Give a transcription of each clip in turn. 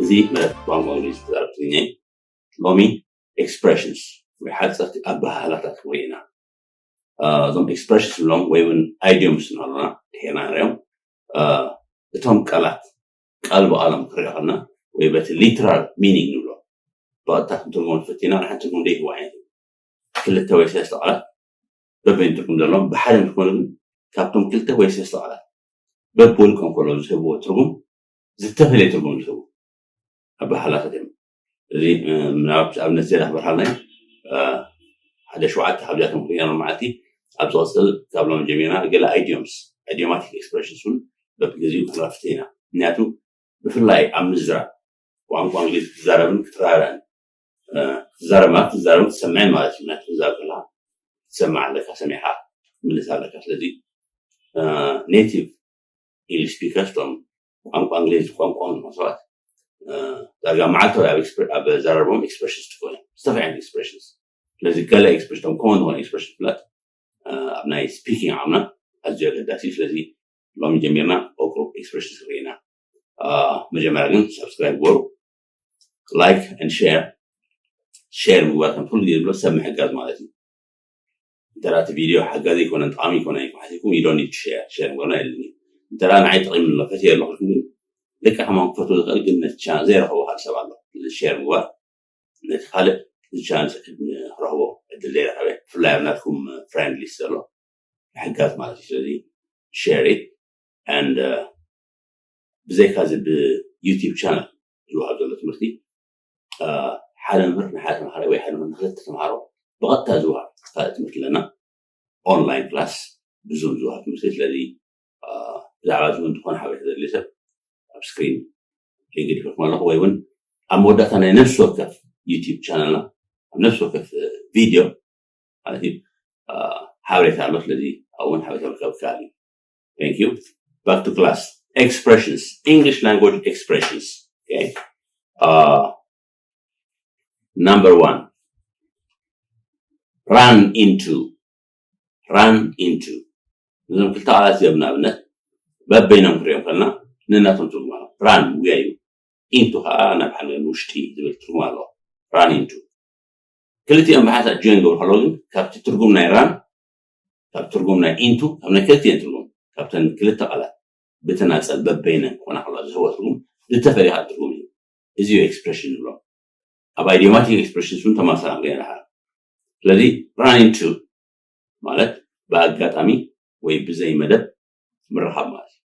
እዚ መደብ ቋንቋ እንግሊዝ ተዛረብ ትግርኛ እዩ። ሎሚ expressions ወይ ሓፀርቲ ኣበሃህላታት ንርኢ ኢና። እዞም expressions ንብሎም ወይ እውን idioms ንብሎም ድሒርና ንሪኦም። እቶም ቃላት ቃል ብቃሎም ክንሪኦ ከለና ወይ በቲ literal meaning ንብሎ ብቐጥታ ክንትርጉሞ ፈቲና ንሓንቲ ትርጉም ዘይህቡ ዓይነት ክልተ ወይ ሰለስተ ቃላት በበይኑ ትርጉም ዘለዎም ብሓደ እንትኾኑ ግን ካብቶም ክልተ ወይ ሰለስተ ቃላት በብውልቆም ከሎ ዝህብዎ ትርጉም ዝተፈለየ ትርጉም ዝህቡ ኣበሃህላታት እዮም። እዚ ምናልባት ኣብነት ዜና ክበርሃልና ሓደ ሸውዓተ ካብዚኣቶም ክሪና መዓልቲ ኣብ ዝቐፅል ካብ ሎም ጀሚርና ገለ idioms idiomatic expressions እውን በብግዜኡ ክንረፍት ኢና። ምክንያቱ ብፍላይ ኣብ ምዝራብ ቋንቋ እንግሊዝ ክትዛረብን ክትረዳዳእን ክትዛረብ ማለት ክትዛረብን ክትሰምዕን ማለት እዩ። ምክንያቱ ክትዛረብ ከለካ ክትሰምዕ ኣለካ፣ ሰሚዕካ ክትምልስ ኣለካ። ስለዚ native English speakers ቶም ቋንቋ እንግሊዝ ቋንቋ ሰባት ዳርጋ መዓልታዊ ኣብ ዘራርቦም expressions ትኾነ ዝተፈላለዩ expressions። ስለዚ ገለ expression ቶም common ዝኾነ expression ፍላጥ ኣብ ናይ speaking ዓቕምና ኣዝዩ ኣገዳሲ እዩ። ስለዚ ሎሚ ጀሚርና ቁሩብ expressions ርኢና። መጀመርያ ግን subscribe ግበሩ፣ like and share share ምግባር ከም ኩሉ ግዜ ዝብሎ ሰብ ምሕጋዝ ማለት እዩ። እንተ እቲ ቪድዮ ሓጋዚ ይኮነን ጠቃሚ ይኮነ ይኮሓሲኩም you don't need to share share ምግባርና የለን። እንተ ንዓይ ጠቂሙ ኣሎ ፈትየ ኣለኹ ግን ደቂ ከማን ክፈትዎ ዝኽእል ግን ነቲ ቻነል ዘይረኸቦ ካልእ ሰብ ኣሎ። share ምግባር ነቲ ካልእ ቻነል ክረኽቦ ዕድል ዘይረኸበ ብፍላይ ኣብ ናትኩም friend list ዘሎ ምሕጋዝ ማለት እዩ። ስለዚ share it and ብዘይካ እዚ ብ YouTube channel ዝወሃብ ዘሎ ትምህርቲ ሓደ መምህር ንሓደ ተምሃራይ ወይ ሓደ መምህር ንክልተ ተምሃሮ ብቐጥታ ዝወሃብ ካልእ ትምህርቲ ኣለና። online class ብዙም ዝወሃብ ትምህርቲ። ስለዚ ብዛዕባ እዚ እውን ዝኾነ ሓበሬታ ዘድልዮ ሰብ ኣብ screen link ዲፈልኩም ኣለኹ ወይ እውን ኣብ መወዳእታ ናይ ነፍሲ ወከፍ YouTube channel ና ኣብ ነፍሲ ወከፍ ቪድዮ ማለት እዩ ሓበሬታ ኣሎ። ስለዚ ኣብኡ እውን ሓበሬታ ምርካብ ይከኣል እዩ። Thank you. Back to class. Expressions. English language expressions. Okay. Uh, number one. Run into. Run into. እዞም ክልተ ቃላት እዮም ንኣብነት በበይኖም ክሪኦም ከለና ንናቶም ትርጉም ኣሎ። run ውያ እዩ። into ከዓ ናብ ሓደ ውሽጢ ዝብል ትርጉም ኣለዎ። run into ክልቲኦም ብሓንሳእ join ገብሩ ከለዉ ግን ካብቲ ትርጉም ናይ run ካብ ትርጉም ናይ into ካብ ናይ ክልቲኦም ትርጉም ካብተን ክልተ ቃላት ብተናፀል በበይነን ክኾና ከለዋ ዝህቦ ትርጉም ዝተፈለየ ትርጉም እዩ። እዚ expression ንብሎ። ኣብ idiomatic expressions እውን ተመሳሳሊ ንሪኦ ኢና። ስለዚ run into ማለት ብኣጋጣሚ ወይ ብዘይ መደብ ምርኻብ ማለት እዩ።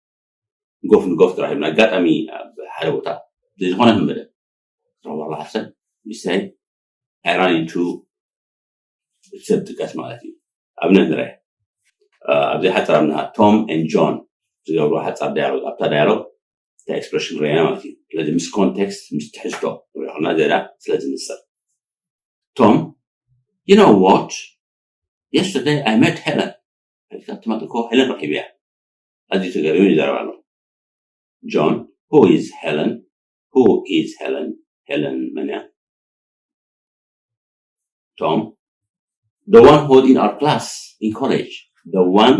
ጎፍ ንጎፍ ተራኺብና ኣጋጣሚ ኣብ ሓደ ቦታ ብዘይዝኾነ መደብ ክትረኽቦ ከለኻ ሰብ ምሳይ I run into ሰብ ጥቀስ ማለት እዩ። ኣብነት ንርአ ኣብዚ ሓፃር ኣብና Tom and John ዝገብሩ ሓፃር dialogue ኣብታ dialogue እታ expression ርኢና ማለት እዩ። ስለዚ ምስ context ምስ ትሕዝቶ ንሪኦ ከለና ዝያዳ ስለ ዝንፅር Tom, you know what? Yesterday I met Helen. ትማሊ እኮ ሄለን ረኺበያ። ኣዝዩ ተገሪሙ ይዛረብ ኣሎ። John, who is Helen? Who is Helen? ሄለን መን እያ? Tom, the one who was in our class in college. The one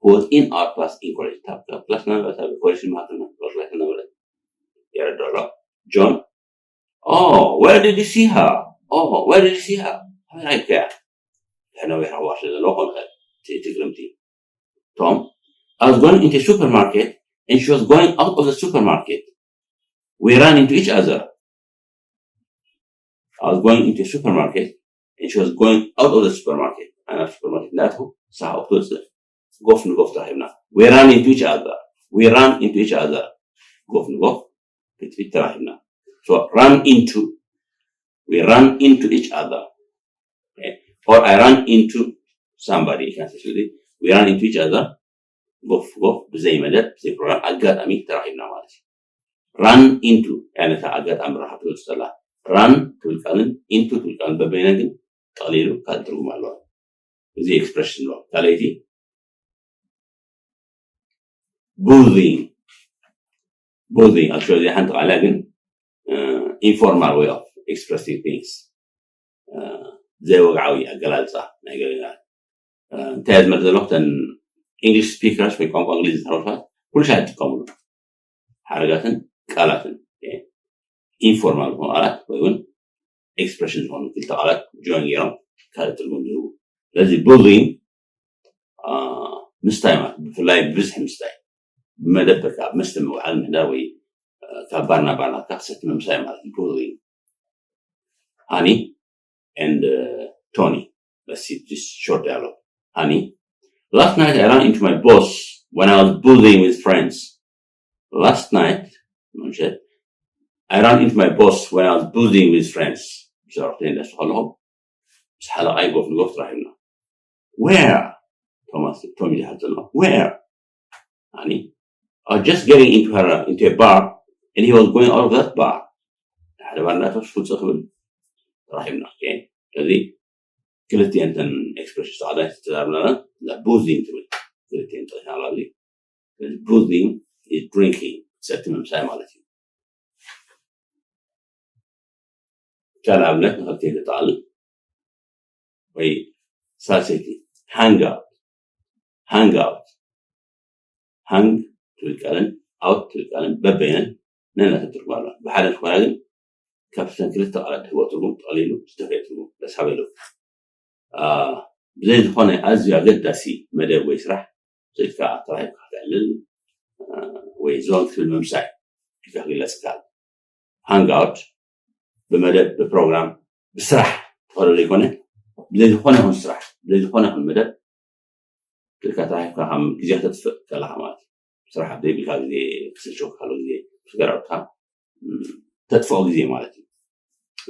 who was in our class in college. እታ ክላስና ነበረት፣ ኣብ ኮሌጅ ንመሃር ዘለና፣ ክላስ ነበረት። የረድኦ ኣሎ። John, oh, where did you see her? Oh, where did you see her? ኣበይ ረኺብካያ? ሕነ ወይ ሓዋር ስለ ዘለዎ ክኾን ይኽእል እቲ ግርምቲ። Tom, I was going into a supermarket and she was going out of the supermarket. We ran into each other. I was going into a supermarket and she was going out of the supermarket. ኣነ ኣብ supermarket እንዳእተኹ ንሳ ካብኡ ክትወፅእ ጎፍ ንጎፍ ተራኺብና። We ran into each other. We ran into each other. ጎፍ ንጎፍ ፊት ፊት ተራኺብና። So run into, we run into each other. Okay? Or I run into somebody. We run into each other. ጎፍ ጎፍ ብዘይ መደብ ብዘይ ፕሮግራም ኣጋጣሚ ተራኺብና ማለት እዩ። run into ነታ ኣጋጣሚ ረኻብ ትገልፅ ዘላ run ትብል ቃልን into ትብል ቃልን በበይነን ግን ጠቕሊሉ ካልእ ትርጉም ኣለዎ። እዚ expression ኣለዎ። ካልኣይቲ bullying. Bullying actually ሓንቲ ቃል እያ ግን informal way of expressing things ዘይወግዓዊ ኣገላልፃ ናይ ገለ እንታይ እየ ዝመርፅ ዘለኹ እተን English speakers ወይ ቋንቋ እንግሊዝ ዝዛረቡ ሰባት ኩሉ ሻዕ ይጥቀምሉ ሓረጋትን ቃላትን። ኢንፎርማል ዝኾኑ ቃላት ወይ እውን ኤክስፕሬሽን ዝኾኑ ክልተ ቃላት ጆይን ገይሮም ካልእ ትርጉም ዝህቡ። ስለዚ ቡዚንግ ምስታይ ማለት፣ ብፍላይ ብብዝሒ ምስታይ፣ ብመደብ በቃ መስተ ምውዓል ምሕዳር ወይ ካብ ባር ናብ ባር ናትካ ክሰቲ ምምሳይ ማለት እዩ። ቡዚንግ ሃኒ and ቶኒ። Let's see this short dialogue. Honey, last night I ran into my boss when I was boozing with friends. Last night ምሸት I ran into my boss when I was boozing with friends. ብሰራሕተይ እንዳሱ ከለኹ ምስ ሓለቓይ ጎፍ ንጎፍ ተራኺብና። Where? ቶማስ ቶሚ ዝሓዘ ኣሎ። Where? Honey, I was just getting into her into a bar and he was going out of that bar. ሓደ ባር እንዳተወስ ውፅእ ክብል ተራኺብና። ስለዚ ክልቲኤን ተን ኤክስፕሬሽን ተቃዳይ ተዛርብና። ቡዚንግ ትብል ክልቲኤን ጠቂስና ኣብዚ። ቡዚንግ ኢዝ ድሪንኪንግ፣ ሰቲ ምምሳይ ማለት እዩ። ካልእ ኣብነት ንክልቲኤን ተጠቃልል ወይ ሳልሰይቲ ሃንግ ኣውት። ሃንግ ኣውት፣ ሃንግ ትብል ቃልን ኣውት ትብል ቃልን በበይነን ነናተ ትርጉም ኣለዋ። ብሓደ ዝኾና ግን ካብተን ክልተ ቃላት ድህቦ ትርጉም ጠቕሊሉ ዝተፈየ ትርጉም ደስ ሃበ ኢሉ። ብዘይ ዝኾነ ኣዝዩ ኣገዳሲ መደብ ወይ ስራሕ ሰይድካ ተራሂብካ ከተዕልል ወይ ዞን ክትብል ምምሳይ ኢልካ ክግለጽ ይከኣል። ሃንግ ኣውት ብመደብ ብፕሮግራም ብስራሕ ተኸዶ ዘይኮነ ብዘይ ዝኾነ ይኹን ስራሕ ብዘይ ዝኾነ ይኹን መደብ ኢልካ ተራሂብካ ከም ግዜ ክተጥፍእ ከለኻ ማለት እዩ። ስራሕ ዘይብልካ ግዜ ክስልችወካ ከሎ ግዜ ፍገራውትካ ተጥፍኦ ግዜ ማለት እዩ።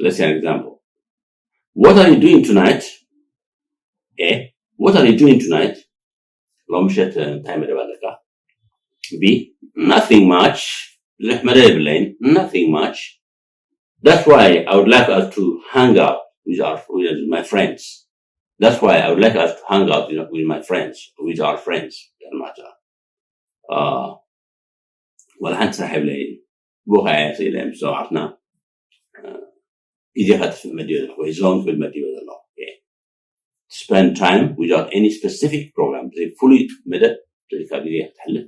Let's say an example. What are you doing tonight? A. What are you doing tonight? ሎም ምሸት እንታይ መደብ ኣለካ? B. Nothing much. ብዙሕ መደብ የብለይን። Nothing much. That's why I would like us to hang out with our with my friends. That's why I would like us to hang out with, with my friends, with our friends. ዋላ ሓንቲ ስራሕ የብለይ። ብኡ ከኣ ስኢለ ምስ ሰማዕትና ግዜ ከጥፍእ መዲበ ዘለኹ ወይ ዞን ክብል መዲበ ዘለኹ። Spend time without any specific program፣ ብዘይ ፍሉይ መደብ ዘይካ ግዜ ክትሕልፍ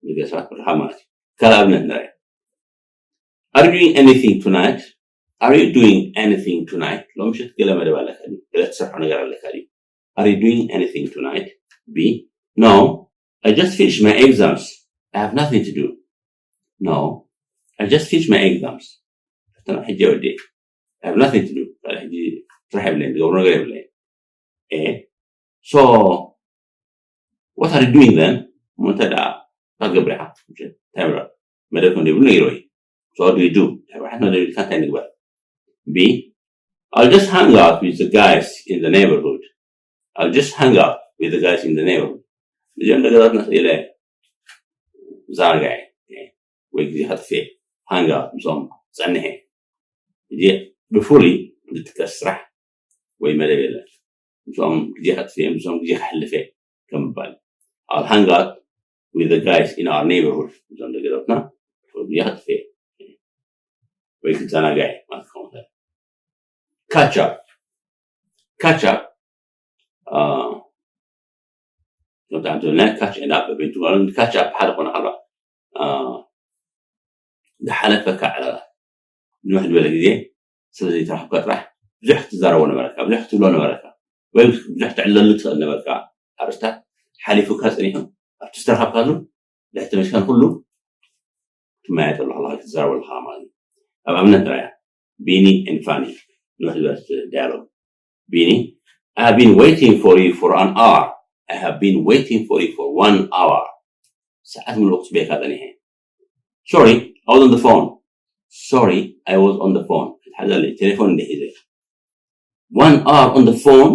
ንገለ ሰባት ምርኻብ ማለት እዩ። ካልእ ኣብነት ንርኣይ። Are you doing anything tonight? Are you doing anything tonight? ሎም ምሸት ገለ መደብ ኣለካ ድዩ? ገለ ትሰርሖ ነገር ኣለካ ድዩ? Are you doing anything tonight? B. No, I just finished my exams. I have nothing to do. No, I just finished my exams. ፈተና ሕጂ ወዲ I have nothing to do. ሕጂ ስራሕ የብለይን፣ ዝገብሮ ነገር የብለይን። A. So what are you doing then? እሞ እንታይ ደኣ ክትገብር ኢኻ? እንታይ ብሎ መደብ ከም ዘይብሉ ነጊርዎ እዩ። So what do you do? ሕራሕት መደብ ኢልካ እንታይ ንግበር? B. I'll just hang out with the guys in the neighborhood. I'll just hang out with the guys in the neighborhood. እዚኦም ነገራት ነኽኢለ ዛርጋየ ወይ ግዜ ከጥፍኤ ሃንግ ኣውት ምስኦም ጸንሐ። እዚ ብፍሉይ ዝጥቀስ ስራሕ ወይ መደብ የለን። ምስኦም ግዜ ከጥፍኤ ምስኦም ግዜ ከሕልፈ ከም ምባል። I'll hang out with the guys in our neighborhood። እዞም ደገ ዶትና ግዜ ከጥፍኤ ወይ ክዘናጋዕ ማለት ክኸውን ይኽእል። Catch up. Catch up. ከምቲ ኣንተ ናይ ካች ኤንድ ኣፕ በይንቱ ማለት ካች ኣፕ ሓደ ኮነ ከሎ ዝሓለፈካ ዕላላት ንውሕ ዝበለ ግዜ ስለ ዘይተራኽብካ ጥራሕ ብዙሕ ትዛረቦ ነበረካ፣ ብዙሕ ትብሎ ነበረካ፣ ወይ ብዙሕ ትዕለሉ ትኽእል ነበርካ። ኣርእስታት ሓሊፉካ ጸኒሑ ኣብቲ ዝተረኸብካሉ ድሕቲ ተመልስካን ኩሉ ትመያየጠሉ ከለኻ ትዛረበሉ ከለኻ ማለት እዩ። ኣብ ኣብነት ንርኣያ። ቢኒ and ፋኒ ንውሕ ዝበለት ዳያሎግ። ቢኒ I have been waiting for you for an hour. I have been waiting for you for one hour. ሰዓት ምሉእ ክጽበየካ ጸኒሐ። Sorry, I was on the phone. Sorry, I was on the phone. ክትሓዘለይ ቴሌፎን እንደ ሒዘ one hour on the phone.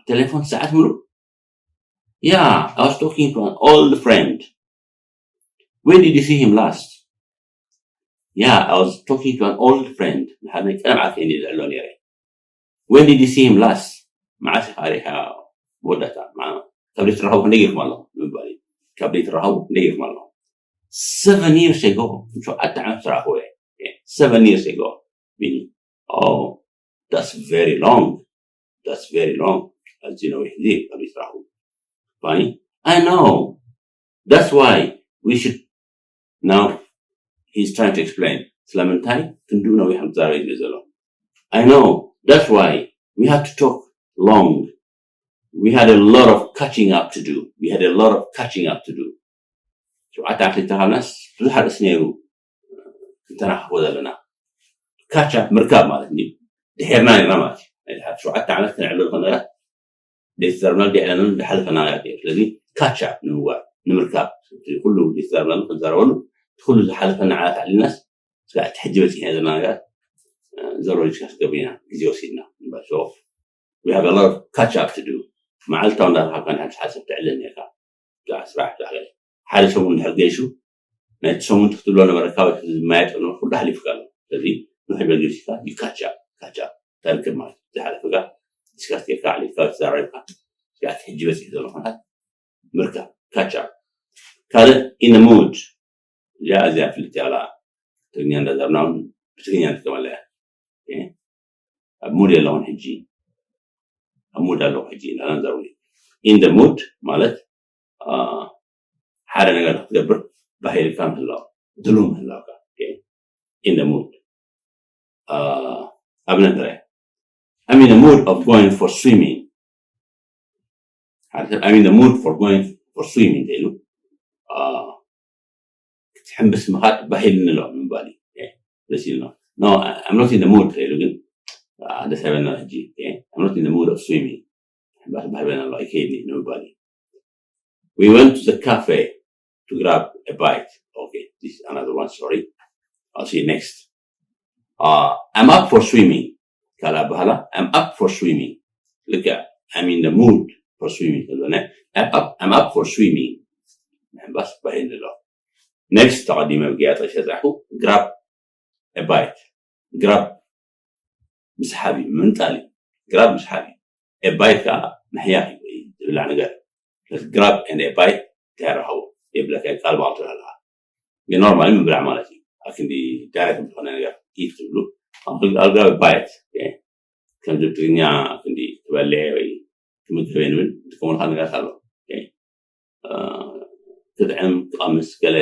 ቴሌፎን ሰዓት ምሉእ? Yeah, I was talking to an old friend. When did you see him last? Yeah, I was talking to an old friend. ንሓደ ናይ ቀደም ዓርኪ እየ ዝዕሎ ነይረ። When did you see him last? መዓስ ኢኻ ሪእኻ መወዳእታ? መዓ-፣ ካብ ዘይትራኸቡ ክንደይ ገይርኩም ኣለኹም ንምባል እዩ። ካብ ዘይትራኸቡ ክንደይ ገይርኩም ኣለኹም? Seven years ago. ሸውዓተ ዓመት ዝረኣኽዎ እየ። Seven years ago. ቢኒ። Oh, that's very long. That's very long. ኣዝዩ ነዊሕ ግዜ ካብ ዘይትራኸቡ። ፋኒ። I know. That's why we should Now he's trying to explain. ስለምንታይ ክንድኡ ነዊሕ ክዛረብ እዩ ዘሎ። I know, that's why we have to talk long. We had a lot of catching up to do. We had a lot of catching up to do. ሸውዓተ ዓመት ተኻብናስ ብዙሕ ኣርእስቲ ነይሩ ክንተናኸፎ ዘለና። ካቻፕ ምርካብ ማለት እዩ። ድሒርና ነርና ማለት እዩ። ናይ ድሓር ሸውዓተ ዓመት ክነዕልል ከለና ደይተዛረብና ደይዕለና ዝሓለፈና ነገራት እዩ። ስለዚ ካቻፕ ንምግባር ንምርካብ እቲ ኩሉ ደይተዛረብናሉ ክንዛረበሉ እቲ ኩሉ ዝሓለፈና ዓመት ኣዕሊልናስ ስጋዕ እቲ ሕጂ በፂሕና ዘለና ነገራት ዘሎ ዲስካስ ገብርና ግዜ ወሲድና እምበር so we have a lot of catch up to do። መዓልታዊ እንዳረኻብካ ንሓንቲ ሓሳብ ተዕልል ነርካ ብዛዕባ ስራሕ ብዛዕባ ሓደ ሰሙን እንድሕር ገይሹ ናይቲ ሰሙን ትክትብሎ ነበረካ ወይ ዝመያየጠሉ ኩሉ ሓሊፍካ ኣሎ። ስለዚ ንሕበ ገይሽካ ይካቻ ካቻ ተርክብ ማለት ዝሓለፈካ ዲስካስ ጌርካ ዓሊፍካ ተዛራሪብካ ስጋዕ ሕጂ በፂሕ ዘሎ ኩነታት ምርካብ ካቻ ካልእ in the mood እዚኣ እዚኣ ፍልጥ ያላ ትግርኛ እንዳዛርና እውን ብትግርኛ ንጥቀመላ እያ ኣብ ሙድ የለውን ሕጂ ኣብ ሙድ ኣለኹ ሕጂ እንዳና ዘርዊ in the mood ማለት ሓደ ነገር ክትገብር ባሂልካ ምህላው ድሉ ምህላውካ in the mood ኣብነት ንርአ I'm in the mood of going for swimming ሓደ ሰብ I'm in the mood for going for swimming ኢሉ ክትሕምብስ ምኻድ ባሂልኒ ኣሎ ንምባል እዩ ደስ ኢልና no I'm not in the mood ኢሉ ግን ደስ ኣይበልና ሕጂ I'm not in the mood of swimming ባስ ባሂበና ኣሎ ኣይከይድኒ ንምባል እዩ we went to the cafe to grab a bite okay this is another one sorry I'll see you next uh, I'm up for swimming ካልኣ በሃላ I'm up for swimming ልክዕ I'm in the mood for swimming ከሎ I'm up, I'm up for swimming ምሕምባስ ባሂል ኣሎ next ተቐዲመ ብግያጠ ሸዛሑ grab a bite grab ምስሓብ እዩ ምንጣል እዩ grab ምስሓብ እዩ a bite ከዓ ምሕያኽ እዩ ወይ ዝብላዕ ነገር grab and a bite እንታይ ይረኸቡ የብለካ ቃል ባልቱ ኣለካ ግን normally ምብላዕ ማለት እዩ ኣብ ክንዲ direct ዝኾነ ነገር eat ትብሉ I'll grab a bite ከምዚ ትግርኛ ክንዲ ክበልዕ ወይ ክምገብ ንብል ዝጥቀሙልካ ነገራት ኣሎ ክጥዕም ክቐምስ ገለ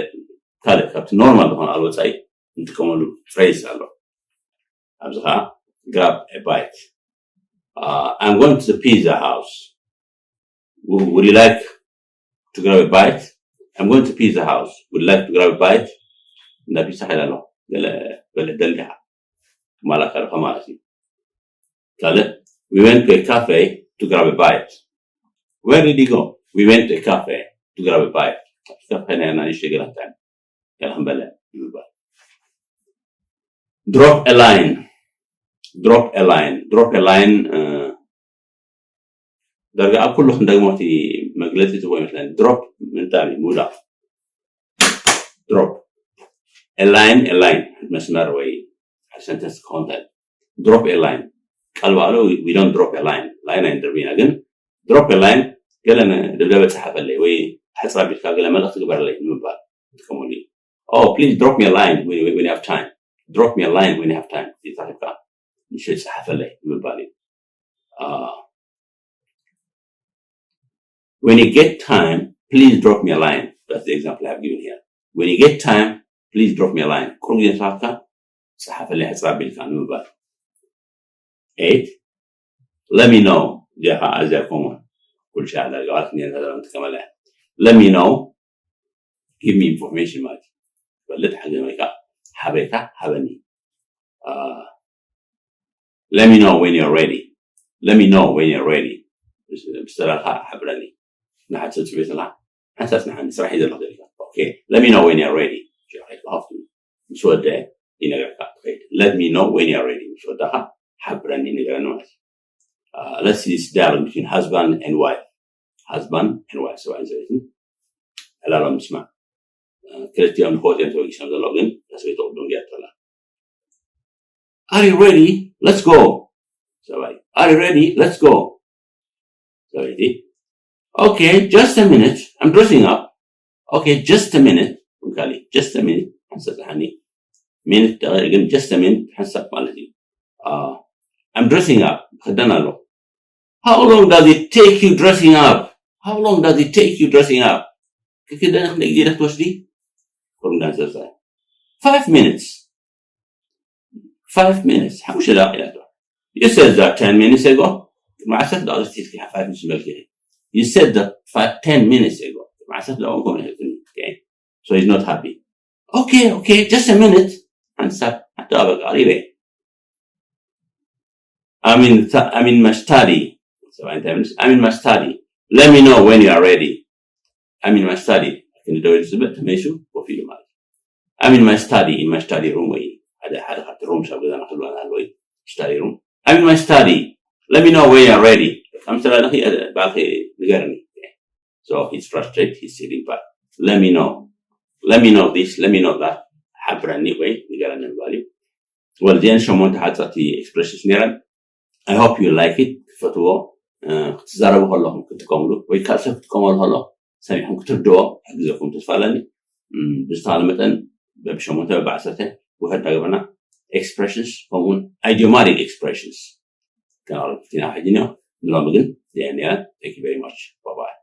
ካልእ ካብቲ normal ዝኾነ ቃል ወፃኢ እንጥቀመሉ phrase ኣሎ ኣብዚ ከዓ grab a bite I'm going to the pizza house would you like to grab a bite I'm going to pizza house would you like to grab a bite እንዳ ፒዛ ከይዳ ኣለኹ ገለ በልዕ ደሊኻ ማላ ከለኻ ማለት እዩ ካልእ we went to a cafe to grab a bite where did you go we went to a cafe to grab a bite ካፌ ናይ ናንሽ ገላ ትዕም ገላ ክንበለ ንምባል drop a line drop a line drop a line ዳርጋ ኣብ ኩሉ ክንደግሞ እቲ መግለፂ ዝቦ ይመስለኒ drop ምንጣል ምውዳቕ drop a line a line መስመር ወይ sentence ክኸውን drop a line ቃል ባዕሉ we don't drop a line line ኣይንድርብ ኢና ግን drop a line ገለ ደብዳበ ፀሓፈለይ ወይ ሕፃብ ኢልካ ገለ መልእክቲ ግበረለይ ንምባል ንጥቀመሉ እዩ oh please drop me a line when, when you have time drop me a line when you have time ፃሒፍካ ንሸይ ፀሓፈለይ ንምባል እዩ When you get time, please drop me a line. That's the example I've given here. When you get time, please drop me a line. ቁሩብ ግዜ ንስኻ ጸሓፈለይ ሕጽር ኣቢልካ ንምባል። Eight, let me know. እዚኣ ከዓ ኣዝያ ኮሞን ኩልሻ ዳርጋ ኣራት ሚልዮን ተዛረብቲ ከመላ እያ። Let me know, give me information ማለት እዩ። ትፈልጥ ሓገዝ ወይ ከዓ ሓበሬታ ሃበኒ። Let me know when you're ready. Let me know when you're ready. ብስተራኻ ሓብረኒ። ንሓንሳብ ጽቤትላ ሓንሳብ ንሓኒ ስራሕ ይዘሎ ዘልካ okay let me know when you're ready. ምስ ወደ ይነገርካ ትኸይድ let me know when you're ready ምስ ወዳኻ ሓብረኒ ንገረኒ ማለት እዩ let's see this dialogue between husband and wife husband and wife ሰብኣይን ሰበይትን ዕላሎም ንስማዕ ክልቲኦም ንክወፅኦም ተበጊሶም ዘለዉ ግን እታ ሰበይቲ ቅድም ገይራቶ ኣላ Are you ready? Let's go. ሰብኣይ Are you ready? Let's go. ሰበይቲ Okay, just a minute. I'm dressing up. Okay, just a minute. እንካሊ just a minute. ሓንሳብ ዝሓኒ ሚኒት ደቂቕ ግን just a minute ሓንሳብ ማለት እዩ። I'm dressing up. ክኽደን ኣለኹ። How long does it take you dressing up? How long does it take you dressing up? ክክደን ክንደይ ግዜ ክትወስዲ? ቁሩብ እንዳንዘርዘረ Five minutes. Five minutes ሓሙሽተ ደቂቃ ኢላቶ። You said that ten minutes ago. ቅድሚ ዓሰርተ ደቂቃ ሒዝኪ ሓፋሽ ምስ በልኪ። You said that five, ten minutes ago. ቅድሚ ዓሰርተ ደቂቃ ከምኡ ኢልክኒ። Okay. So he's not happy. Okay, okay, just a minute. ሓንቲ ሳብ ሓንቲ ደቂቃ በቃ ቀሪበ። I'm in, I'm in my study. ሰብኣይ እንታይ ይብል? I'm in my study. Let me know when you are ready. I'm in my study. ክንደው ኢሉ ዝብል ተመሊሱ ኮፍ ኢሉ ማለት እዩ። I'm in my study, in my study room ወይ ሓደ ሓደ ካብቲ ሩም ኣብ ገዛና ክህልወና ኣለዎ እዩ። Study room. I'm in my study. Let me know when you are ready. ከም ስለ ኣለኺ ባልኺ ንገርኒ። So he's frustrated, he's sitting back. Let me know. Let me know this, let me know that. ሓብረኒ ወይ ንገረኒ ምባል እዩ። Well, እዚአን ሸሞንተ ሓፀርቲ expressions ነይረን። I hope you like it. ክትፈትዎ ክትዛረቡ ከለኹም ክትጥቀምሉ ወይ ካልእ ሰብ ክትጥቀመሉ ከሎ ሰሚዕኹም ክትርድዎ ሕግዘኩም ተስፋ ኣለኒ። ብዝተኻለ መጠን በብሸሞንተ በብዓሰርተ ውሕድ እናገበርና expressions ከምኡውን idiomatic expressions ከናቅርብ ኢና ሕጂ። ንሎሚ ግን እዚአን ነይረን። Thank you very much. Bye bye.